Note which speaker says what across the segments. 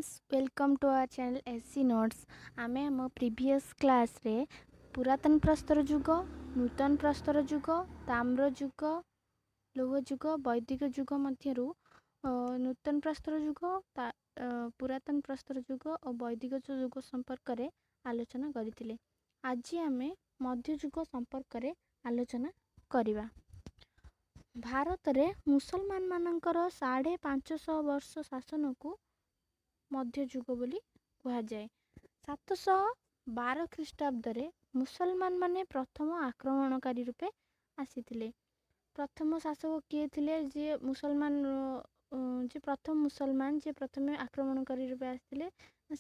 Speaker 1: Friends, welcome to our channel SC Notes. ଆମେ ଆମ previous କ୍ଲାସ୍ରେ ପୁରାତନ ପ୍ରସ୍ତର ଯୁଗ, ନୂତନ ପ୍ରସ୍ତର ଯୁଗ, ତାମ୍ର ଯୁଗ, ଲୌହ ଯୁଗ, ବୈଦିକ ଯୁଗ ମଧ୍ୟରୁ ନୂତନ ପ୍ରସ୍ତର ଯୁଗ, ପୁରାତନ ପ୍ରସ୍ତର ଯୁଗ ଓ ବୈଦିକ ଯୁଗ ସମ୍ପର୍କରେ ଆଲୋଚନା କରିଥିଲେ। ଆଜି ଆମେ ମଧ୍ୟଯୁଗ ସମ୍ପର୍କରେ ଆଲୋଚନା କରିବା। ଭାରତରେ ମୁସଲମାନମାନଙ୍କର 550 ବର୍ଷ ଶାସନକୁ ମଧ୍ୟଯୁଗ ବୋଲି କୁହାଯାଏ। 712 ଖ୍ରୀଷ୍ଟାବ୍ଦରେ ମୁସଲମାନମାନେ ପ୍ରଥମ ଆକ୍ରମଣକାରୀ ରୂପେ ଆସିଥିଲେ। ପ୍ରଥମ ଶାସକ କିଏ ଥିଲେ, ଯିଏ ମୁସଲମାନ, ଯିଏ ପ୍ରଥମ ମୁସଲମାନ ଯିଏ ପ୍ରଥମେ ଆକ୍ରମଣକାରୀ ରୂପେ ଆସିଥିଲେ?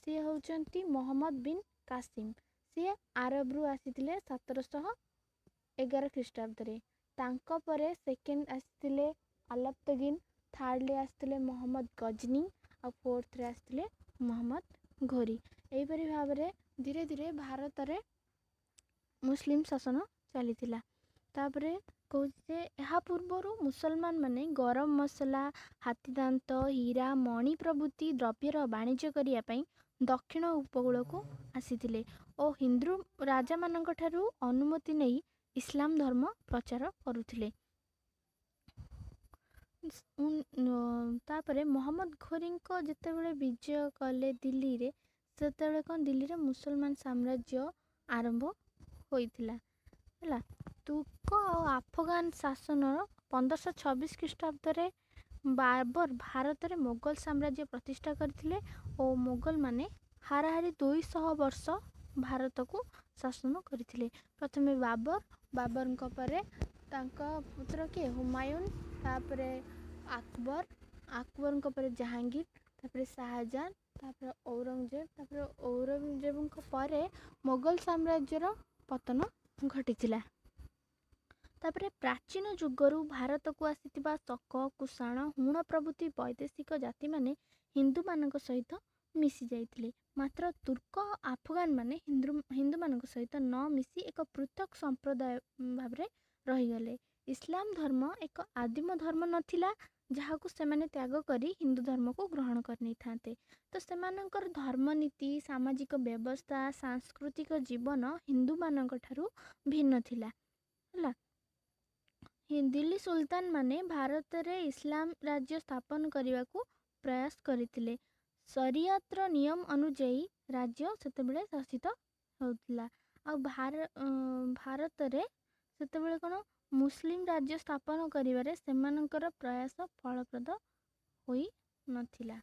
Speaker 1: ସିଏ ହେଉଛନ୍ତି ମହମ୍ମଦ ବିନ୍ କାସିମ। ସିଏ ଆରବରୁ ଆସିଥିଲେ 1711 ଖ୍ରୀଷ୍ଟାବ୍ଦରେ। ତାଙ୍କ ପରେ ସେକେଣ୍ଡ ଆସିଥିଲେ ଆଲପ୍ତଗିନ୍, ଥାର୍ଡ଼ରେ ଆସିଥିଲେ ମହମ୍ମଦ ଗଜନୀ ଆଉ ଫୋର୍ଥରେ ଆସିଥିଲେ ମହମ୍ମଦ ଘୋରି। ଏହିପରି ଭାବରେ ଧୀରେ ଧୀରେ ଭାରତରେ ମୁସଲିମ ଶାସନ ଚାଲିଥିଲା। ତାପରେ କହୁଛି ଯେ ଏହା ପୂର୍ବରୁ ମୁସଲମାନମାନେ ଗରମ ମସଲା, ହାତୀଦାନ୍ତ, ହୀରା, ମଣି ପ୍ରଭୃତି ଦ୍ରବ୍ୟର ବାଣିଜ୍ୟ କରିବା ପାଇଁ ଦକ୍ଷିଣ ଉପକୂଳକୁ ଆସିଥିଲେ ଓ ହିନ୍ଦୁ ରାଜାମାନଙ୍କ ଠାରୁ ଅନୁମତି ନେଇ ଇସଲାମ ଧର୍ମ ପ୍ରଚାର କରୁଥିଲେ। ତାପରେ ମହମ୍ମଦ ଘୋରିଙ୍କ ଯେତେବେଳେ ବିଜୟ କଲେ ଦିଲ୍ଲୀରେ, ସେତେବେଳେ କ'ଣ ଦିଲ୍ଲୀରେ ମୁସଲମାନ ସାମ୍ରାଜ୍ୟ ଆରମ୍ଭ ହୋଇଥିଲା। ହେଲା, ତୁର୍କ ଆଉ ଆଫଗାନ ଶାସନର 1526 ଖ୍ରୀଷ୍ଟାବ୍ଦରେ ବାବର ଭାରତରେ ମୋଗଲ ସାମ୍ରାଜ୍ୟ ପ୍ରତିଷ୍ଠା କରିଥିଲେ ଓ ମୋଗଲମାନେ ହାରାହାରି 200 ବର୍ଷ ଭାରତକୁ ଶାସନ କରିଥିଲେ। ପ୍ରଥମେ ବାବର, ବାବରଙ୍କ ପରେ ତାଙ୍କ ପୁତ୍ର କିଏ? ହୁମାୟୁନ, ତାପରେ ଆକବର, ଆକବରଙ୍କ ପରେ ଜାହାଙ୍ଗୀର, ତାପରେ ଶାହଜାହାନ, ତାପରେ ଔରଙ୍ଗଜେବ। ତାପରେ ଔରଙ୍ଗଜେବଙ୍କ ପରେ ମୋଗଲ ସାମ୍ରାଜ୍ୟର ପତନ ଘଟିଥିଲା। ତାପରେ ପ୍ରାଚୀନ ଯୁଗରୁ ଭାରତକୁ ଆସିଥିବା ଶକ, କୁଷାଣ, ହୁଣ ପ୍ରଭୃତି ବୈଦେଶିକ ଜାତିମାନେ ହିନ୍ଦୁମାନଙ୍କ ସହିତ ମିଶି ଯାଇଥିଲେ। ମାତ୍ର ତୁର୍କ, ଆଫଗାନମାନେ ହିନ୍ଦୁମାନଙ୍କ ସହିତ ନ ମିଶି ଏକ ପୃଥକ ସମ୍ପ୍ରଦାୟ ଭାବରେ ରହିଗଲେ। ଇସଲାମ ଧର୍ମ ଏକ ଆଦିମ ଧର୍ମ ନଥିଲା, ଯାହାକୁ ସେମାନେ ତ୍ୟାଗ କରି ହିନ୍ଦୁ ଧର୍ମକୁ ଗ୍ରହଣ କରିନେଇଥାନ୍ତେ। ତ ସେମାନଙ୍କର ଧର୍ମନୀତି, ସାମାଜିକ ବ୍ୟବସ୍ଥା, ସାଂସ୍କୃତିକ ଜୀବନ ହିନ୍ଦୁମାନଙ୍କ ଠାରୁ ଭିନ୍ନ ଥିଲା। ହେଲା, ଦିଲ୍ଲୀ ସୁଲତାନମାନେ ଭାରତରେ ଇସଲାମ ରାଜ୍ୟ ସ୍ଥାପନ କରିବାକୁ ପ୍ରୟାସ କରିଥିଲେ। ସରିଆତର ନିୟମ ଅନୁଯାୟୀ ରାଜ୍ୟ ସେତେବେଳେ ଶାସିତ ହେଉଥିଲା। ଆଉ ଭାରତରେ ସେତେବେଳେ କ'ଣ ମୁସଲିମ ରାଜ୍ୟ ସ୍ଥାପନ କରିବାରେ ସେମାନଙ୍କର ପ୍ରୟାସ ଫଳପ୍ରଦ ହୋଇନଥିଲା।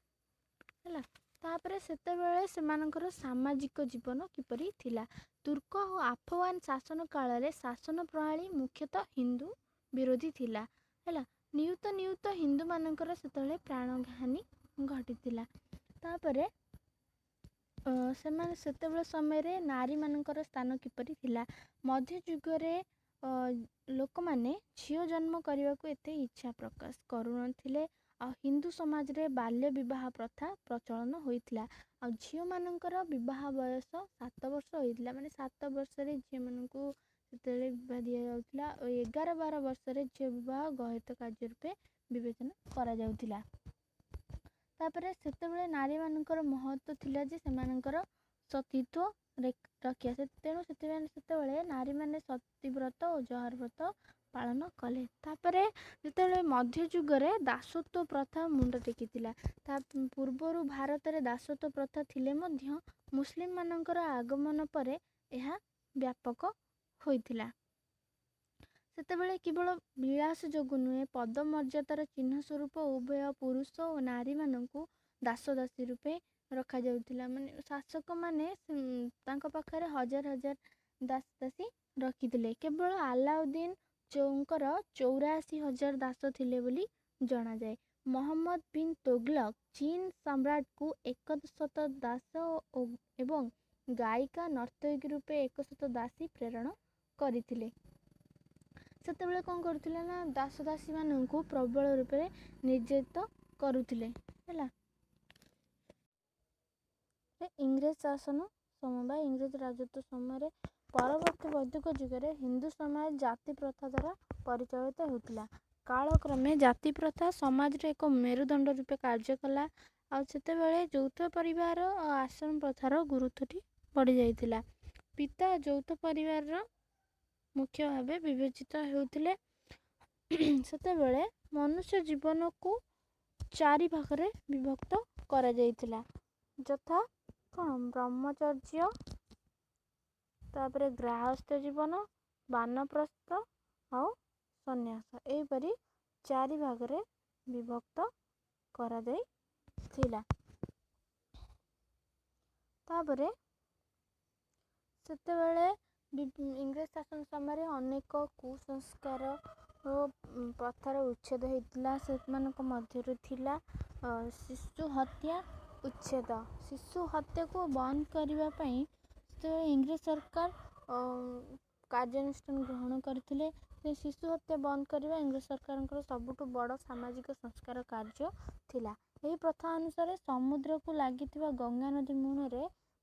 Speaker 1: ହେଲା, ତାପରେ ସେତେବେଳେ ସେମାନଙ୍କର ସାମାଜିକ ଜୀବନ କିପରି ଥିଲା? ତୁର୍କ ଓ ଆଫଗାନ ଶାସନ କାଳରେ ଶାସନ ପ୍ରଣାଳୀ ମୁଖ୍ୟତଃ ହିନ୍ଦୁ ବିରୋଧୀ ଥିଲା। ହେଲା, ନିୟୁତ ନିୟୁତ ହିନ୍ଦୁମାନଙ୍କର ସେତେବେଳେ ପ୍ରାଣହାନି ଘଟିଥିଲା। ତାପରେ ସେମାନେ ସେତେବେଳେ ସମୟରେ ନାରୀମାନଙ୍କର ସ୍ଥାନ କିପରି ଥିଲା? ମଧ୍ୟଯୁଗରେ ଲୋକମାନେ ଝିଅ ଜନ୍ମ କରିବାକୁ ଏତେ ଇଚ୍ଛା ପ୍ରକାଶ କରୁନଥିଲେ। ଆଉ ହିନ୍ଦୁ ସମାଜରେ ବାଲ୍ୟ ବିବାହ ପ୍ରଥା ପ୍ରଚଳନ ହୋଇଥିଲା ଆଉ ଝିଅମାନଙ୍କର ବିବାହ ବୟସ 7 ବର୍ଷ ହୋଇଥିଲା। ମାନେ 7 ବର୍ଷରେ ଝିଅମାନଙ୍କୁ ସେତେବେଳେ ବିବାହ ଦିଆଯାଉଥିଲା ଓ 11-12 ବର୍ଷରେ ଝିଅ ବିବାହ ଗର୍ହିତ କାର୍ଯ୍ୟ ରୂପେ ବିବେଚନା କରାଯାଉଥିଲା। ତାପରେ ସେତେବେଳେ ନାରୀମାନଙ୍କର ମହତ୍ତ୍ୱ ଥିଲା ଯେ ସେମାନଙ୍କର ସତୀତ୍ୱ ରଖିବା। ତେଣୁ ସେଥିପାଇଁ ସେତେବେଳେ ନାରୀମାନେ ସତୀବ୍ରତ ଓ ଜହର ବ୍ରତ ପାଳନ କଲେ। ତାପରେ ଯେତେବେଳେ ମଧ୍ୟଯୁଗରେ ଦାସତ୍ୱ ପ୍ରଥା ମୁଣ୍ଡ ଟେକିଥିଲା, ତା ପୂର୍ବରୁ ଭାରତରେ ଦାସତ୍ୱ ପ୍ରଥା ଥିଲେ ମଧ୍ୟ ମୁସଲିମମାନଙ୍କର ଆଗମନ ପରେ ଏହା ବ୍ୟାପକ ହୋଇଥିଲା। ସେତେବେଳେ କେବଳ ବିଳାସ ଯୋଗୁଁ ନୁହେଁ, ପଦମର୍ଯ୍ୟାଦାର ଚିହ୍ନ ସ୍ୱରୂପ ଉଭୟ ପୁରୁଷ ଓ ନାରୀମାନଙ୍କୁ ଦାସଦାସୀ ରୂପେ ରଖାଯାଉଥିଲା। ମାନେ ଶାସକମାନେ ତାଙ୍କ ପାଖରେ ହଜାର ହଜାର ଦାସଦାସୀ ରଖିଥିଲେ। କେବଳ ଆଲାଉଦ୍ଦିନ ଙ୍କର 84,000 ଦାସ ଥିଲେ ବୋଲି ଜଣାଯାଏ। ମହମ୍ମଦ ବିନ୍ ତୋଗଲକ ଚୀନ ସମ୍ରାଟକୁ 100 ଦାସ ଏବଂ ଗାୟିକା ନର୍ତ୍ତକୀ ରୂପେ 100 ଦାସୀ ପ୍ରେରଣ କରିଥିଲେ। ସେତେବେଳେ କ'ଣ କରୁଥିଲେ ନା ଦାସଦାସୀମାନଙ୍କୁ ପ୍ରବଳ ରୂପରେ ନିର୍ଯାତିତ କରୁଥିଲେ। ହେଲା, ଇଂରେଜ ଶାସନ ସମୟ ବା ଇଂରେଜ ରାଜତ୍ୱ ସମୟରେ ପରବର୍ତ୍ତୀ ବୈଦିକ ଯୁଗରେ ହିନ୍ଦୁ ସମାଜ ଜାତି ପ୍ରଥା ଦ୍ୱାରା ପରିଚାଳିତ ହେଉଥିଲା। କାଳକ୍ରମେ ଜାତି ପ୍ରଥା ସମାଜରେ ଏକ ମେରୁଦଣ୍ଡ ରୂପେ କାର୍ଯ୍ୟ କଲା। ଆଉ ସେତେବେଳେ ଯୌଥ ପରିବାର ଆଉ ଆଶ୍ରମ ପ୍ରଥାର ଗୁରୁତ୍ୱଟି ବଢ଼ିଯାଇଥିଲା। ପିତା ଯୌଥ ପରିବାରର ମୁଖ୍ୟ ଭାବେ ବିବେଚିତ ହେଉଥିଲେ। ସେତେବେଳେ ମନୁଷ୍ୟ ଜୀବନକୁ ଚାରି ଭାଗରେ ବିଭକ୍ତ କରାଯାଇଥିଲା, ଯଥା କ'ଣ? ବ୍ରହ୍ମଚର୍ଯ୍ୟ, ତାପରେ ଗାର୍ହସ୍ଥ୍ୟ ଜୀବନ, ବାନପ୍ରସ୍ଥ ଆଉ ସନ୍ନ୍ୟାସ। ଏହିପରି ଚାରି ଭାଗରେ ବିଭକ୍ତ କରାଯାଇଥିଲା। ତାପରେ ସେତେବେଳେ ଇଂରେଜ ଶାସନ ସମୟରେ ଅନେକ କୁସଂସ୍କାର ଓ ପ୍ରଥାର ଉଚ୍ଛେଦ ହେଇଥିଲା। ସେମାନଙ୍କ ମଧ୍ୟରୁ ଥିଲା ଶିଶୁ ହତ୍ୟା ଉଚ୍ଛେଦ। ଶିଶୁ ହତ୍ୟାକୁ ବନ୍ଦ କରିବା ପାଇଁ ସେତେବେଳେ ଇଂରେଜ ସରକାର କାର୍ଯ୍ୟାନୁଷ୍ଠାନ ଗ୍ରହଣ କରିଥିଲେ। ସେ ଶିଶୁ ହତ୍ୟା ବନ୍ଦ କରିବା ଇଂରେଜ ସରକାରଙ୍କର ସବୁଠୁ ବଡ଼ ସାମାଜିକ ସଂସ୍କାର କାର୍ଯ୍ୟ ଥିଲା। ଏହି ପ୍ରଥା ଅନୁସାରେ ସମୁଦ୍ରକୁ ଲାଗିଥିବା ଗଙ୍ଗା ନଦୀ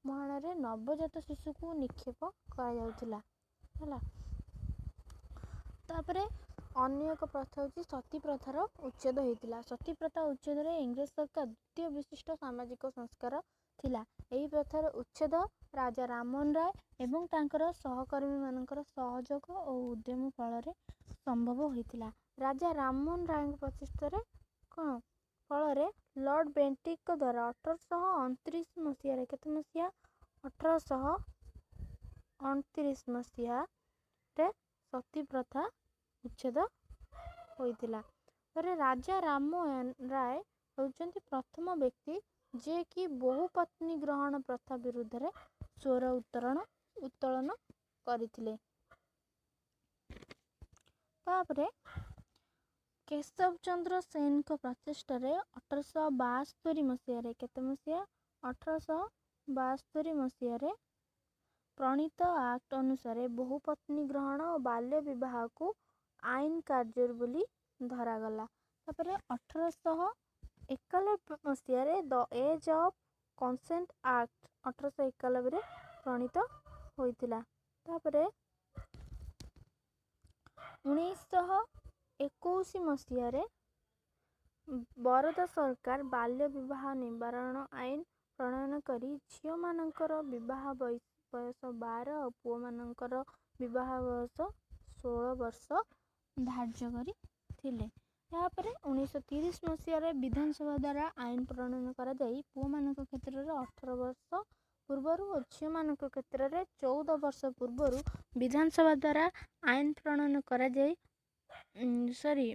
Speaker 1: ମୁହାଣରେ ନବଜାତ ଶିଶୁକୁ ନିକ୍ଷେପ କରାଯାଉଥିଲା, ହେଲା। ତାପରେ ଅନ୍ୟ ଏକ ପ୍ରଥା ହେଉଛି ସତୀ ପ୍ରଥାର ଉଚ୍ଛେଦ ହେଇଥିଲା। ସତୀ ପ୍ରଥା ଉଚ୍ଛେଦରେ ଇଂରେଜ ସରକାର ଦ୍ୱିତୀୟ ବିଶିଷ୍ଟ ସାମାଜିକ ସଂସ୍କାର ଥିଲା। ଏହି ପ୍ରଥାର ଉଚ୍ଛେଦ ରାଜା ରାମମୋହନ ରାୟ ଏବଂ ତାଙ୍କର ସହକର୍ମୀମାନଙ୍କର ସହଯୋଗ ଓ ଉଦ୍ୟମ ଫଳରେ ସମ୍ଭବ ହୋଇଥିଲା। ରାଜା ରାମମୋହନ ରାୟଙ୍କ ପ୍ରଚେଷ୍ଟାରେ କ'ଣ ଫଳରେ ଲର୍ଡ଼ ବେଣ୍ଟିକଙ୍କ ଦ୍ୱାରା 1829 ମସିହାରେ, କେତେ ମସିହା? 1829 ମସିହାରେ ସତୀ ପ୍ରଥା ଉଚ୍ଛେଦ ହୋଇଥିଲା। ପରେ ରାଜା ରାମମୋହନ ରାୟ ହେଉଛନ୍ତି ପ୍ରଥମ ବ୍ୟକ୍ତି ଯିଏକି ବହୁପତ୍ନୀ ଗ୍ରହଣ ପ୍ରଥା ବିରୁଦ୍ଧରେ ସ୍ୱର ଉତ୍ତୋଳନ କରିଥିଲେ। ତାପରେ କେଶବ ଚନ୍ଦ୍ର ସେନଙ୍କ ପ୍ରଚେଷ୍ଟାରେ 1872 ମସିହାରେ, କେତେ ମସିହା? 1872 ମସିହାରେ ପ୍ରଣୀତ ଆକ୍ଟ ଅନୁସାରେ ବହୁପତ୍ନୀ ଗ୍ରହଣ ଓ ବାଲ୍ୟ ବିବାହକୁ ଆଇନ କାର୍ଯ୍ୟ ବୋଲି ଧରାଗଲା। ତାପରେ 1891 ମସିହାରେ the age of consent act 1891ରେ ପ୍ରଣୀତ ହୋଇଥିଲା। ତାପରେ 1921 ମସିହାରେ ବରଦା ସରକାର ବାଲ୍ୟ ବିବାହ ନିବାରଣ ଆଇନ ପ୍ରଣୟନ କରି ଝିଅମାନଙ୍କର ବିବାହ ବୟସ 12 ଆଉ ପୁଅମାନଙ୍କର ବିବାହ ବୟସ 16 ବର୍ଷ ଧାର୍ଯ୍ୟ କରିଥିଲେ। ଏହାପରେ 1930 ମସିହାରେ ବିଧାନସଭା ଦ୍ୱାରା ଆଇନ ପ୍ରଣୟନ କରାଯାଇ ପୁଅମାନଙ୍କ କ୍ଷେତ୍ରରେ 18 ବର୍ଷ ପୂର୍ବରୁ ଓ ଝିଅମାନଙ୍କ କ୍ଷେତ୍ରରେ 14 ବର୍ଷ ପୂର୍ବରୁ ବିଧାନସଭା ଦ୍ୱାରା ଆଇନ ପ୍ରଣୟନ କରାଯାଇ ସରି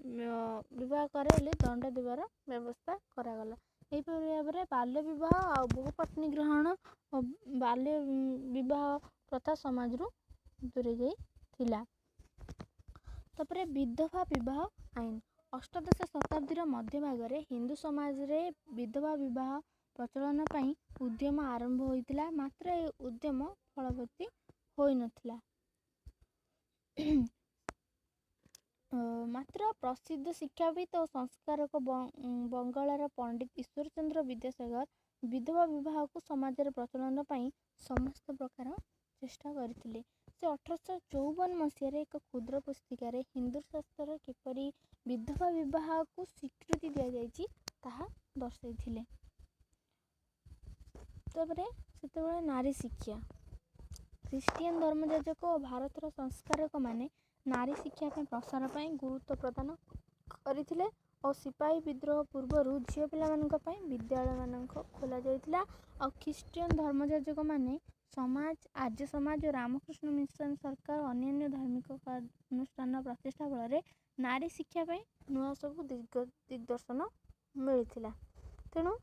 Speaker 1: ବିବାହ କରାଇଲେ ଦଣ୍ଡ ଦେବାର ବ୍ୟବସ୍ଥା କରାଗଲା। ଏହିପରି ଭାବରେ ବାଲ୍ୟ ବିବାହ ଆଉ ବହୁପତ୍ନୀ ଗ୍ରହଣ ଓ ବାଲ୍ୟ ବିବାହ ପ୍ରଥା ସମାଜରୁ ଦୂରେଇ ଯାଇଥିଲା। ତାପରେ ବିଧବା ବିବାହ ଆଇନ। ଅଷ୍ଟାଦଶ ଶତାବ୍ଦୀର ମଧ୍ୟଭାଗରେ ହିନ୍ଦୁ ସମାଜରେ ବିଧବା ବିବାହ ପ୍ରଚଳନ ପାଇଁ ଉଦ୍ୟମ ଆରମ୍ଭ ହୋଇଥିଲା, ମାତ୍ର ଏ ଉଦ୍ୟମ ଫଳବତୀ ହୋଇନଥିଲା। ମାତ୍ର ପ୍ରସିଦ୍ଧ ଶିକ୍ଷାବିତ୍ ଓ ସଂସ୍କାରକ ବଙ୍ଗଳାର ପଣ୍ଡିତ ଈଶ୍ୱରଚନ୍ଦ୍ର ବିଦ୍ୟାସାଗର ବିଧବା ବିବାହକୁ ସମାଜରେ ପ୍ରଚଳନ ପାଇଁ ସମସ୍ତ ପ୍ରକାର ଚେଷ୍ଟା କରିଥିଲେ। ସେ 1854 ମସିହାରେ ଏକ କ୍ଷୁଦ୍ର ପୁସ୍ତିକାରେ ହିନ୍ଦୁ ଶାସ୍ତ୍ରରେ କିପରି ବିଧବା ବିବାହକୁ ସ୍ୱୀକୃତି ଦିଆଯାଇଛି ତାହା ଦର୍ଶାଇଥିଲେ। ତାପରେ ସେତେବେଳେ ନାରୀ ଶିକ୍ଷା। ଖ୍ରୀଷ୍ଟିଆନ ଧର୍ମଯାଜକ ଓ ଭାରତର ସଂସ୍କାରକମାନେ ନାରୀ ଶିକ୍ଷା ପାଇଁ ପ୍ରସାର ପାଇଁ ଗୁରୁତ୍ୱ ପ୍ରଦାନ କରିଥିଲେ ଓ ସିପାହୀ ବିଦ୍ରୋହ ପୂର୍ବରୁ ଝିଅ ପିଲାମାନଙ୍କ ପାଇଁ ବିଦ୍ୟାଳୟମାନଙ୍କ ଖୋଲାଯାଇଥିଲା। ଆଉ ଖ୍ରୀଷ୍ଟିଆନ ଧର୍ମଯାଜକମାନେ ସମାଜ, ଆର୍ଯ୍ୟ ସମାଜ ଓ ରାମକୃଷ୍ଣ ମିଶନ ସରକାର ଅନ୍ୟାନ୍ୟ ଧାର୍ମିକ ଅନୁଷ୍ଠାନ ପ୍ରତିଷ୍ଠା ଫଳରେ ନାରୀ ଶିକ୍ଷା ପାଇଁ ନୂଆ ସବୁ ଦିଗ୍ଦର୍ଶନ ମିଳିଥିଲା। ତେଣୁ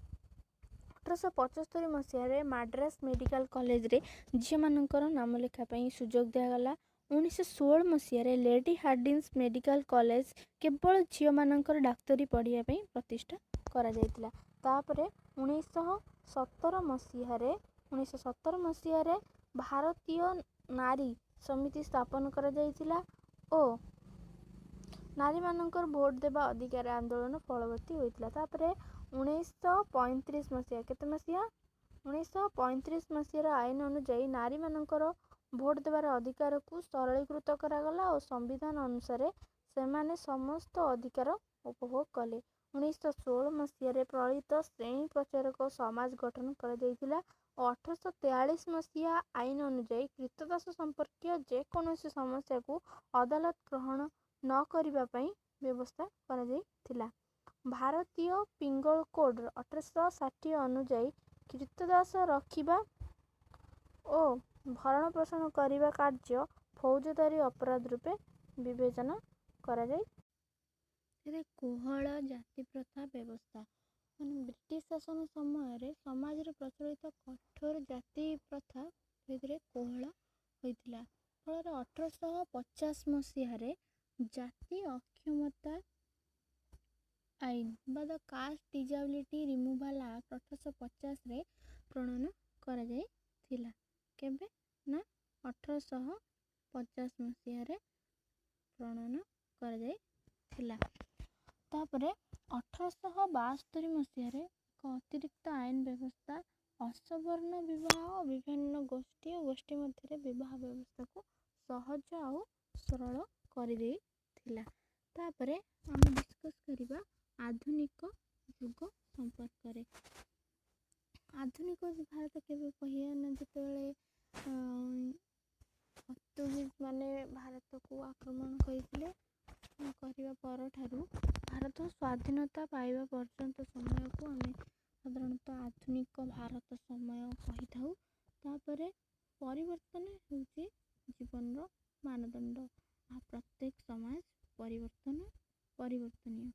Speaker 1: 1875 ମସିହାରେ ମାଡ୍ରାସ ମେଡ଼ିକାଲ କଲେଜରେ ଝିଅମାନଙ୍କର ନାମ ଲେଖା ପାଇଁ ସୁଯୋଗ ଦିଆଗଲା। 1916 ମସିହାରେ ଲେଡି ହାର୍ଡିନ୍ସ ମେଡ଼ିକାଲ କଲେଜ କେବଳ ଝିଅମାନଙ୍କର ଡାକ୍ତରୀ ପଢ଼ିବା ପାଇଁ ପ୍ରତିଷ୍ଠା କରାଯାଇଥିଲା। ତାପରେ 1917 ମସିହାରେ, 1917 ମସିହାରେ ଭାରତୀୟ ନାରୀ ସମିତି ସ୍ଥାପନ କରାଯାଇଥିଲା ଓ ନାରୀମାନଙ୍କର ଭୋଟ ଦେବା ଅଧିକାର ଆନ୍ଦୋଳନ ଫଳବତୀ ହୋଇଥିଲା। ତାପରେ 1935 ମସିହା, କେତେ ମସିହା? 1935 ମସିହାର ଆଇନ ଅନୁଯାୟୀ ନାରୀମାନଙ୍କର ଭୋଟ ଦେବାର ଅଧିକାରକୁ ସରଳୀକୃତ କରାଗଲା ଓ ସମ୍ବିଧାନ ଅନୁସାରେ ସେମାନେ ସମସ୍ତ ଅଧିକାର ଉପଭୋଗ କଲେ। 1916 ମସିହାରେ ପ୍ରଳିତ ଶ୍ରେଣୀ ପ୍ରଚାରକ ସମାଜ ଗଠନ କରାଯାଇଥିଲା ଓ 1843 ମସିହା ଆଇନ ଅନୁଯାୟୀ କ୍ରୀତଦାସ ସମ୍ପର୍କୀୟ ଯେକୌଣସି ସମସ୍ୟାକୁ ଅଦାଲତ ଗ୍ରହଣ ନ କରିବା ପାଇଁ ବ୍ୟବସ୍ଥା କରାଯାଇଥିଲା। ଭାରତୀୟ ପିଙ୍ଗଳ କୋଡ଼୍ 1860 ଅନୁଯାୟୀ କ୍ରୀତଦାସ ରଖିବା ଓ ଭରଣ ପୋଷଣ କରିବା କାର୍ଯ୍ୟ ଫୌଜଦାରୀ ଅପରାଧ ରୂପେ ବିବେଚନା କରାଯାଇ। ଏଥିରେ କୋହଳ ଜାତି ପ୍ରଥା ବ୍ୟବସ୍ଥା, ମାନେ ବ୍ରିଟିଶ ଶାସନ ସମୟରେ ସମାଜରେ ପ୍ରଚଳିତ କଠୋର ଜାତି ପ୍ରଥା ଧୀରେ ଧୀରେ କୋହଳ ହୋଇଥିଲା। ଫଳରେ 1850 ମସିହାରେ ଜାତି ଅକ୍ଷମତା ଆଇନ ବା the caste disability removal act 1850ରେ ପ୍ରଣୟନ କରାଯାଇଥିଲା। କେବେ ନା 1850 ମସିହାରେ ପ୍ରଣୟନ କରାଯାଇଥିଲା। ତାପରେ 1872 ମସିହାରେ ଏକ ଅତିରିକ୍ତ ଆଇନ ବ୍ୟବସ୍ଥା ଅସବର୍ଣ୍ଣ ବିବାହ, ବିଭିନ୍ନ ଗୋଷ୍ଠୀ ଓ ଗୋଷ୍ଠୀ ମଧ୍ୟରେ ବିବାହ ବ୍ୟବସ୍ଥାକୁ ସହଜ ଆଉ ସରଳ କରିଦେଇଥିଲା। ତାପରେ ଆମେ ଡିସ୍କସ୍ କରିବା ଆଧୁନିକ ଯୁଗ ସମ୍ପର୍କରେ। ଆଧୁନିକ ଭାରତ କେବେ କହିବା ନା ଯେତେବେଳେ ପର୍ତ୍ତୁଗୀଜ ମାନେ ଭାରତକୁ ଆକ୍ରମଣ କରିଥିଲେ, କରିବା ପରଠାରୁ ଭାରତ ସ୍ୱାଧୀନତା ପାଇବା ପର୍ଯ୍ୟନ୍ତ ସମୟକୁ ଆମେ ସାଧାରଣତଃ ଆଧୁନିକ ଭାରତ ସମୟ କହିଥାଉ। ତାପରେ ପରିବର୍ତ୍ତନ ହେଉଛି ଜୀବନର ମାନଦଣ୍ଡ ଆଉ ପ୍ରତ୍ୟେକ ସମାଜ ପରିବର୍ତ୍ତନ ପରିବର୍ତ୍ତନୀୟ।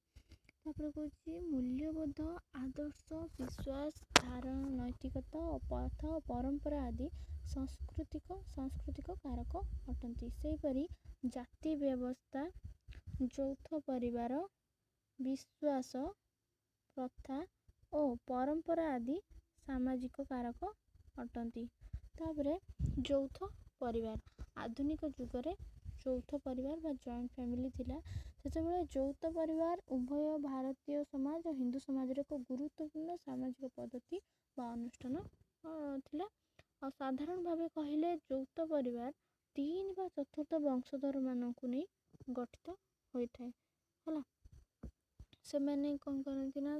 Speaker 1: ତାପରେ କହୁଛି ମୂଲ୍ୟବୋଧ, ଆଦର୍ଶ, ବିଶ୍ୱାସ, ଧାରଣା, ନୈତିକତା ଓ ପ୍ରଥା ଓ ପରମ୍ପରା ଆଦି ସାଂସ୍କୃତିକ କାରକ ଅଟନ୍ତି। ସେହିପରି ଜାତି ବ୍ୟବସ୍ଥା, ଯୌଥ ପରିବାର, ବିଶ୍ୱାସ, ପ୍ରଥା ଓ ପରମ୍ପରା ଆଦି ସାମାଜିକ କାରକ ଅଟନ୍ତି। ତାପରେ ଯୌଥ ପରିବାର, ଆଧୁନିକ ଯୁଗରେ ଯୌଥ ପରିବାର ବା ଜଏଣ୍ଟ ଫ୍ୟାମିଲି ଥିଲା। ସେତେବେଳେ ଯୌଥ ପରିବାର ଉଭୟ ଭାରତୀୟ ସମାଜ ଓ ହିନ୍ଦୁ ସମାଜର ଏକ ଗୁରୁତ୍ୱପୂର୍ଣ୍ଣ ସାମାଜିକ ପଦ୍ଧତି ବା ଅନୁଷ୍ଠାନ ଥିଲା। ଆଉ ସାଧାରଣ ଭାବେ କହିଲେ ଯୌଥ ପରିବାର 3 ବା ଚତୁର୍ଥ ବଂଶଧରମାନଙ୍କୁ ନେଇ ଗଠିତ ହୋଇଥାଏ। ହେଲା, ସେମାନେ କ'ଣ କରନ୍ତି ନା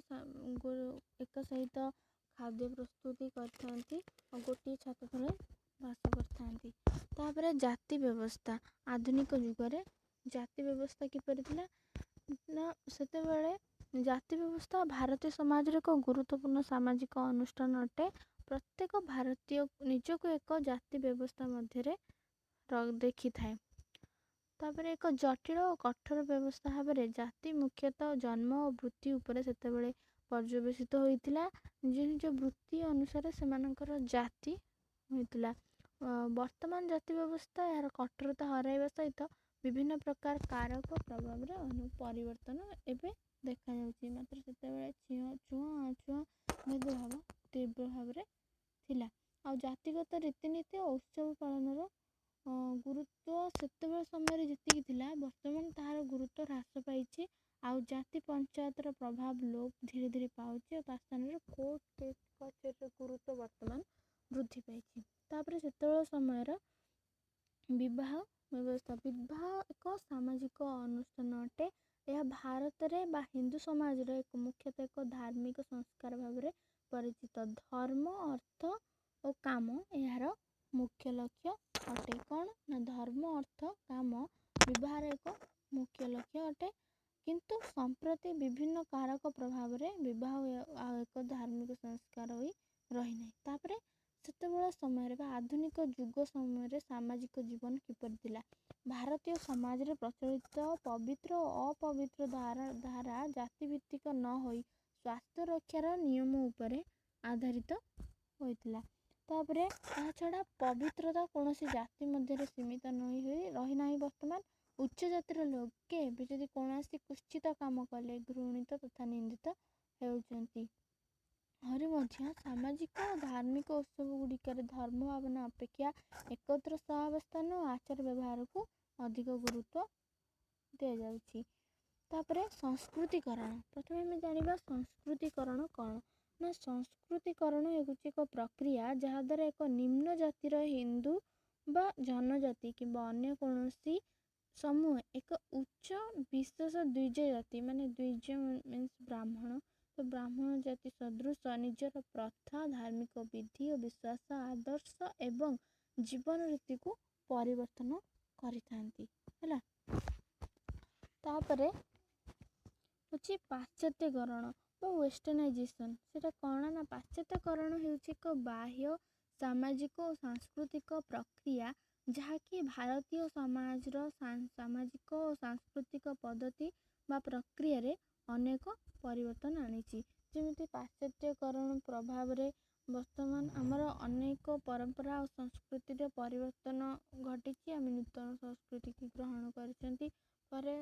Speaker 1: ଏକ ସହିତ ଖାଦ୍ୟ ପ୍ରସ୍ତୁତି କରିଥାନ୍ତି ଆଉ ଗୋଟିଏ ଛାତ ତଳେ ବାସ କରିଥାନ୍ତି। ତାପରେ ଜାତି ବ୍ୟବସ୍ଥା, ଆଧୁନିକ ଯୁଗରେ ଜାତି ବ୍ୟବସ୍ଥା କିପରି ଥିଲା ନା ସେତେବେଳେ ଜାତି ବ୍ୟବସ୍ଥା ଭାରତୀୟ ସମାଜର ଏକ ଗୁରୁତ୍ୱପୂର୍ଣ୍ଣ ସାମାଜିକ ଅନୁଷ୍ଠାନ ଅଟେ। ପ୍ରତ୍ୟେକ ଭାରତୀୟ ନିଜକୁ ଏକ ଜାତି ବ୍ୟବସ୍ଥା ମଧ୍ୟରେ ଦେଖିଥାଏ। ତାପରେ ଏକ ଜଟିଳ ଓ କଠୋର ବ୍ୟବସ୍ଥା ଭାବରେ ଜାତି ମୁଖ୍ୟତଃ ଜନ୍ମ ଓ ବୃତ୍ତି ଉପରେ ସେତେବେଳେ ପର୍ଯ୍ୟବେସିତ ହୋଇଥିଲା। ନିଜ ନିଜ ବୃତ୍ତି ଅନୁସାରେ ସେମାନଙ୍କର ଜାତି ହୋଇଥିଲା। ବର୍ତ୍ତମାନ ଜାତି ବ୍ୟବସ୍ଥା ଏହାର କଠୋରତା ହରାଇବା ସହିତ ବିଭିନ୍ନ ପ୍ରକାର କାରକ ପ୍ରଭାବରେ ପରିବର୍ତ୍ତନ ଏବେ ଦେଖାଯାଉଛି। ମାତ୍ର ସେତେବେଳେ ଛୁଆଁ ଅଛୁଆଁ ଭେଦଭାବ ତୀବ୍ର ଭାବରେ ଥିଲା। ଆଉ ଜାତିଗତ ରୀତିନୀତି ଓ ଉତ୍ସବ ପାଳନର ଗୁରୁତ୍ୱ ସେତେବେଳେ ସମୟରେ ଯେତିକି ଥିଲା, ବର୍ତ୍ତମାନ ତାହାର ଗୁରୁତ୍ୱ ହ୍ରାସ ପାଇଛି। ଆଉ ଜାତି ପଞ୍ଚାୟତର ପ୍ରଭାବ ଲୋପ ଧୀରେ ଧୀରେ ପାଉଛି ଆଉ ତା ସ୍ଥାନରେ କୋର୍ଟ କଚେରୀର ଗୁରୁତ୍ୱ ବର୍ତ୍ତମାନ ବୃଦ୍ଧି ପାଇଛି। ତାପରେ ସେତେବେଳେ ସମୟର ବିବାହ ବ୍ୟବସ୍ଥା, ବିବାହ ଏକ ସାମାଜିକ ଅନୁଷ୍ଠାନ ଅଟେ। ଏହା ଭାରତରେ ବା ହିନ୍ଦୁ ସମାଜର ଏକ ମୁଖ୍ୟତଃ ଏକ ଧାର୍ମିକ ସଂସ୍କାର ଭାବରେ ପରିଚିତ। ଧର୍ମ, ଅର୍ଥ ଓ କାମ ଏହାର ମୁଖ୍ୟ ଲକ୍ଷ୍ୟ ଅଟେ। କ'ଣ ନା ଧର୍ମ, ଅର୍ଥ, କାମ ବିବାହର ଏକ ମୁଖ୍ୟ ଲକ୍ଷ୍ୟ ଅଟେ। କିନ୍ତୁ ସମ୍ପ୍ରତି ବିଭିନ୍ନ କାରକ ପ୍ରଭାବରେ ବିବାହ ଆଉ ଏକ ଧାର୍ମିକ ସଂସ୍କାର ହୋଇ ରହିନାହିଁ। ତାପରେ ସେତେବେଳେ ସମୟରେ ବା ଆଧୁନିକ ଯୁଗ ସମୟରେ ସାମାଜିକ ଜୀବନ କିପରି ଥିଲା? ଭାରତୀୟ ସମାଜରେ ପ୍ରଚଳିତ ପବିତ୍ର ଓ ଅପବିତ୍ର ଧାରା ଜାତିଭିତ୍ତିକ ନ ହୋଇ ସ୍ୱାସ୍ଥ୍ୟ ରକ୍ଷାର ନିୟମ ଉପରେ ଆଧାରିତ ହୋଇଥିଲା। ତାପରେ ଏହା ଛଡ଼ା ପବିତ୍ରତା କୌଣସି ଜାତି ମଧ୍ୟରେ ସୀମିତ ନ ହୋଇ ରହିନାହିଁ। ବର୍ତ୍ତମାନ ଉଚ୍ଚ ଜାତିର ଲୋକେ ଏବେ ଯଦି କୌଣସି କୁତ୍ସିତ କାମ କଲେ ଘୃଣିତ ତଥା ନିନ୍ଦିତ ହେଉଛନ୍ତି। ଆହୁରି ମଧ୍ୟ ସାମାଜିକ ଓ ଧାର୍ମିକ ଉତ୍ସବ ଗୁଡ଼ିକରେ ଧର୍ମ ଭାବନା ଅପେକ୍ଷା ଏକତ୍ର ସହାବସ୍ଥାନ ଓ ଆଚାର ବ୍ୟବହାରକୁ ଅଧିକ ଗୁରୁତ୍ୱ ଦିଆଯାଉଛି। ତାପରେ ସଂସ୍କୃତିକରଣ, ପ୍ରଥମେ ଆମେ ଜାଣିବା ସଂସ୍କୃତିକରଣ କ'ଣ ନା ସଂସ୍କୃତିକରଣ ହେଉଛି ଏକ ପ୍ରକ୍ରିୟା ଯାହାଦ୍ୱାରା ଏକ ନିମ୍ନ ଜାତିର ହିନ୍ଦୁ ବା ଜନଜାତି କିମ୍ବା ଅନ୍ୟ କୌଣସି ସମୂହ ଏକ ଉଚ୍ଚ ବିଶେଷ ଦ୍ୱିଜ ଜାତି, ମାନେ ଦ୍ୱିଜ ମିନ୍ସ ବ୍ରାହ୍ମଣ, ତ ବ୍ରାହ୍ମଣ ଜାତି ସଦୃଶ ନିଜର ପ୍ରଥା, ଧାର୍ମିକ ବିଧି ଓ ବିଶ୍ୱାସ, ଆଦର୍ଶ ଏବଂ ଜୀବନ ରୀତିକୁ ପରିବର୍ତ୍ତନ କରିଥାନ୍ତି, ହେଲା। ତାପରେ ହେଉଛି ପାଶ୍ଚାତ୍ୟକରଣ ବା ୱେଷ୍ଟର୍ଣ୍ଣାଇଜେସନ୍। ସେଇଟା କ'ଣ ନା, ପାଶ୍ଚାତ୍ୟକରଣ ହେଉଛି ଏକ ବାହ୍ୟ ସାମାଜିକ ଓ ସାଂସ୍କୃତିକ ପ୍ରକ୍ରିୟା ଯାହାକି ଭାରତୀୟ ସମାଜର ସାମାଜିକ ଓ ସାଂସ୍କୃତିକ ପଦ୍ଧତି ବା ପ୍ରକ୍ରିୟାରେ ଅନେକ ପରିବର୍ତ୍ତନ ଆଣିଛି। ଯେମିତି ପାଶ୍ଚାତ୍ୟକରଣ ପ୍ରଭାବରେ ବର୍ତ୍ତମାନ ଆମର ଅନେକ ପରମ୍ପରା ଓ ସଂସ୍କୃତିର ପରିବର୍ତ୍ତନ ଘଟିଛି। ଆମେ ନୂତନ ସଂସ୍କୃତିକୁ ଗ୍ରହଣ କରିଛନ୍ତି। ପରେ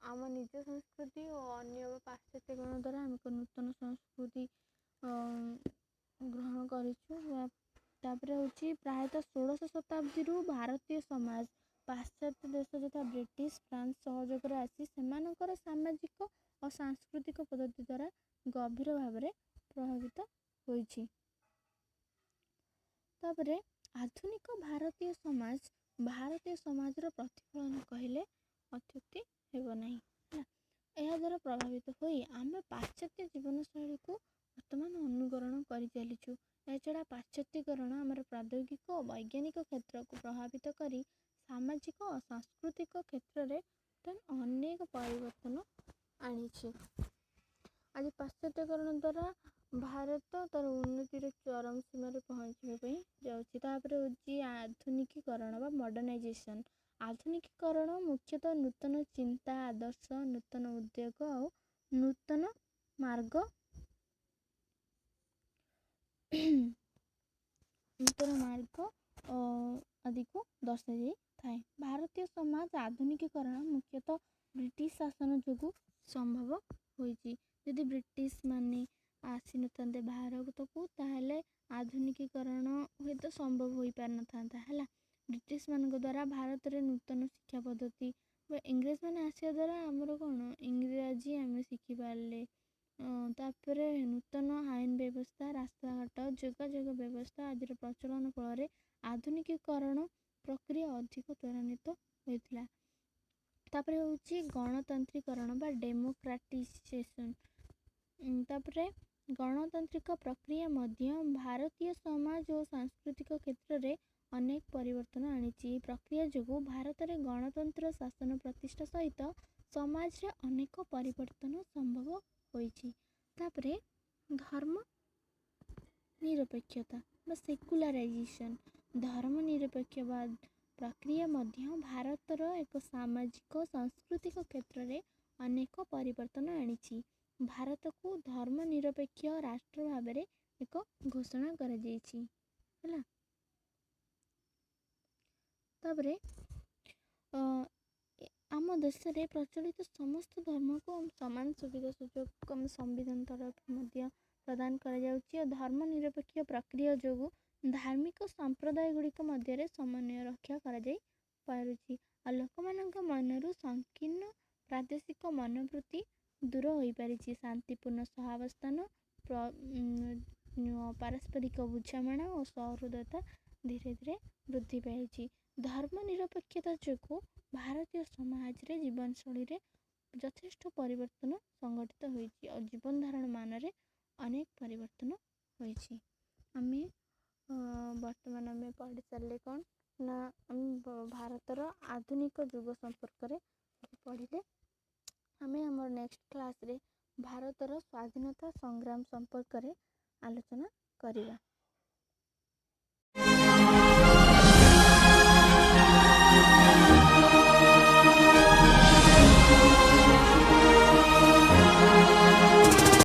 Speaker 1: ଆମ ନିଜ ସଂସ୍କୃତି ଓ ଅନ୍ୟ ପାଶ୍ଚାତ୍ୟକରଣ ଦ୍ୱାରା ଆମେ ଏକ ନୂତନ ସଂସ୍କୃତି ଗ୍ରହଣ କରିଛୁ। ତାପରେ ହେଉଛି, ପ୍ରାୟତଃ 16ଶ ଶତାବ୍ଦୀରୁ ଭାରତୀୟ ସମାଜ ପାଶ୍ଚାତ୍ୟ ଦେଶ ଯଥା ବ୍ରିଟିଶ, ଫ୍ରାନ୍ସ ସହଯୋଗରେ ଆସି ସେମାନଙ୍କର ସାମାଜିକ ଓ ସାଂସ୍କୃତିକ ପଦ୍ଧତି ଦ୍ୱାରା ଗଭୀର ଭାବରେ ପ୍ରଭାବିତ ହୋଇଛି। ତାପରେ ଆଧୁନିକ ଭାରତୀୟ ସମାଜ ଭାରତୀୟ ସମାଜର ପ୍ରତିଫଳନ କହିଲେ ଅତ୍ୟୁକ୍ତି ହେବ ନାହିଁ, ହେଲା। ଏହାଦ୍ୱାରା ପ୍ରଭାବିତ ହୋଇ ଆମେ ପାଶ୍ଚାତ୍ୟ ଜୀବନଶୈଳୀକୁ ବର୍ତ୍ତମାନ ଅନୁକରଣ କରିଚାଲିଛୁ। ଏହାଛଡ଼ା ପାଶ୍ଚାତ୍ୟକରଣ ଆମର ପ୍ରୌଦ୍ୟୋଗିକ ଓ ବୈଜ୍ଞାନିକ କ୍ଷେତ୍ରକୁ ପ୍ରଭାବିତ କରି ସାମାଜିକ ଓ ସାଂସ୍କୃତିକ କ୍ଷେତ୍ରରେ ବର୍ତ୍ତମାନ ଅନେକ ପରିବର୍ତ୍ତନ ଆଣିଛି। ଆଜି ପାଶ୍ଚାତ୍ୟକରଣ ଦ୍ୱାରା ଭାରତ ତାର ଉନ୍ନତିର ଚରମ ସୀମାରେ ପହଞ୍ଚିବା ପାଇଁ ଯାଉଛି। ତାପରେ ହେଉଛି ଆଧୁନିକୀକରଣ ବା ମଡ଼ର୍ଣ୍ଣାଇଜେସନ୍। ଆଧୁନିକୀକରଣ ମୁଖ୍ୟତଃ ନୂତନ ଚିନ୍ତା, ଆଦର୍ଶ, ନୂତନ ଉଦ୍ୟୋଗ ଆଉ ନୂତନ ମାର୍ଗ, ନୂତନ ମାର୍ଗ ଆଦିକୁ ଦର୍ଶାଯାଇଥାଏ। ଭାରତୀୟ ସମାଜ ଆଧୁନିକୀକରଣ ମୁଖ୍ୟତଃ ବ୍ରିଟିଶ ଶାସନ ଯୋଗୁଁ ସମ୍ଭବ ହୋଇଛି। ଯଦି ବ୍ରିଟିଶ ମାନେ ଆସିନଥାନ୍ତେ ଭାରତକୁ, ତାହେଲେ ଆଧୁନିକୀକରଣ ହୁଏତ ସମ୍ଭବ ହୋଇପାରିନଥାନ୍ତା, ହେଲା। ବ୍ରିଟିଶ ମାନଙ୍କ ଦ୍ୱାରା ଭାରତରେ ନୂତନ ଶିକ୍ଷା ପଦ୍ଧତି ବା ଇଂରେଜ ମାନେ ଆସିବା ଦ୍ୱାରା ଆମର କ'ଣ ଇଂରାଜୀ ଆମେ ଶିଖିପାରିଲେ। ତାପରେ ନୂତନ ଆଇନ ବ୍ୟବସ୍ଥା, ରାସ୍ତାଘାଟ, ଯୋଗାଯୋଗ ବ୍ୟବସ୍ଥା ଆଦିର ପ୍ରଚଳନ ଫଳରେ ଆଧୁନିକୀକରଣ ପ୍ରକ୍ରିୟା ଅଧିକ ତ୍ୱରାନ୍ୱିତ ହୋଇଥିଲା। ତାପରେ ହେଉଛି ଗଣତାନ୍ତ୍ରିକରଣ ବା ଡେମୋକ୍ରାଟିଜେସନ୍। ତାପରେ ଗଣତାନ୍ତ୍ରିକ ପ୍ରକ୍ରିୟା ମଧ୍ୟ ଭାରତୀୟ ସମାଜ ଓ ସାଂସ୍କୃତିକ କ୍ଷେତ୍ରରେ ଅନେକ ପରିବର୍ତ୍ତନ ଆଣିଛି। ଏହି ପ୍ରକ୍ରିୟା ଯୋଗୁଁ ଭାରତରେ ଗଣତନ୍ତ୍ର ଶାସନ ପ୍ରତିଷ୍ଠା ସହିତ ସମାଜରେ ଅନେକ ପରିବର୍ତ୍ତନ ସମ୍ଭବ ହୋଇଛି। ତାପରେ ଧର୍ମ ନିରପେକ୍ଷତା ବା ସେକୁଲାରାଇଜେସନ୍। ଧର୍ମ ନିରପେକ୍ଷବାଦ ପ୍ରକ୍ରିୟା ମଧ୍ୟ ଭାରତର ଏକ ସାମାଜିକ ସାଂସ୍କୃତିକ କ୍ଷେତ୍ରରେ ଅନେକ ପରିବର୍ତ୍ତନ ଆଣିଛି। ଭାରତକୁ ଧର୍ମ ନିରପେକ୍ଷ ରାଷ୍ଟ୍ର ଭାବରେ ଏକ ଘୋଷଣା କରାଯାଇଛି, ହେଲା। ତାପରେ ଆମ ଦେଶରେ ପ୍ରଚଳିତ ସମସ୍ତ ଧର୍ମକୁ ସମାନ ସୁବିଧା ସୁଯୋଗ ଆମ ସମ୍ବିଧାନ ତରଫରୁ ମଧ୍ୟ ପ୍ରଦାନ କରାଯାଉଛି। ଆଉ ଧର୍ମ ନିରପେକ୍ଷ ପ୍ରକ୍ରିୟା ଯୋଗୁଁ ଧାର୍ମିକ ସମ୍ପ୍ରଦାୟ ଗୁଡ଼ିକ ମଧ୍ୟରେ ସମନ୍ୱୟ ରକ୍ଷା କରାଯାଇ ପାରୁଛି, ଆଉ ଲୋକମାନଙ୍କ ମନରୁ ସଂକୀର୍ଣ୍ଣ ପ୍ରାଦେଶିକ ମନୋବୃତ୍ତି ଦୂର ହୋଇପାରିଛି। ଶାନ୍ତିପୂର୍ଣ୍ଣ ସହାବସ୍ଥାନ, ପାରସ୍ପରିକ ବୁଝାମଣା ଓ ସହୃଦୟତା ଧୀରେ ଧୀରେ ବୃଦ୍ଧି ପାଇଛି। ଧର୍ମ ନିରପେକ୍ଷତା ଯୋଗୁଁ ଭାରତୀୟ ସମାଜରେ ଜୀବନଶୈଳୀରେ ଯଥେଷ୍ଟ ପରିବର୍ତ୍ତନ ସଂଗଠିତ ହୋଇଛି, ଆଉ ଜୀବନ ଧାରଣ ମାନରେ ଅନେକ ପରିବର୍ତ୍ତନ ହୋଇଛି। ଆମେ ବର୍ତ୍ତମାନ ଆମେ ପଢ଼ି ସାରିଲେ କ'ଣ ନା, ଆମେ ଭାରତର ଆଧୁନିକ ଯୁଗ ସମ୍ପର୍କରେ ପଢ଼ିଲେ। ଆମେ ଆମର ନେକ୍ସଟ କ୍ଲାସ୍ରେ ଭାରତର ସ୍ୱାଧୀନତା ସଂଗ୍ରାମ ସମ୍ପର୍କରେ ଆଲୋଚନା କରିବା।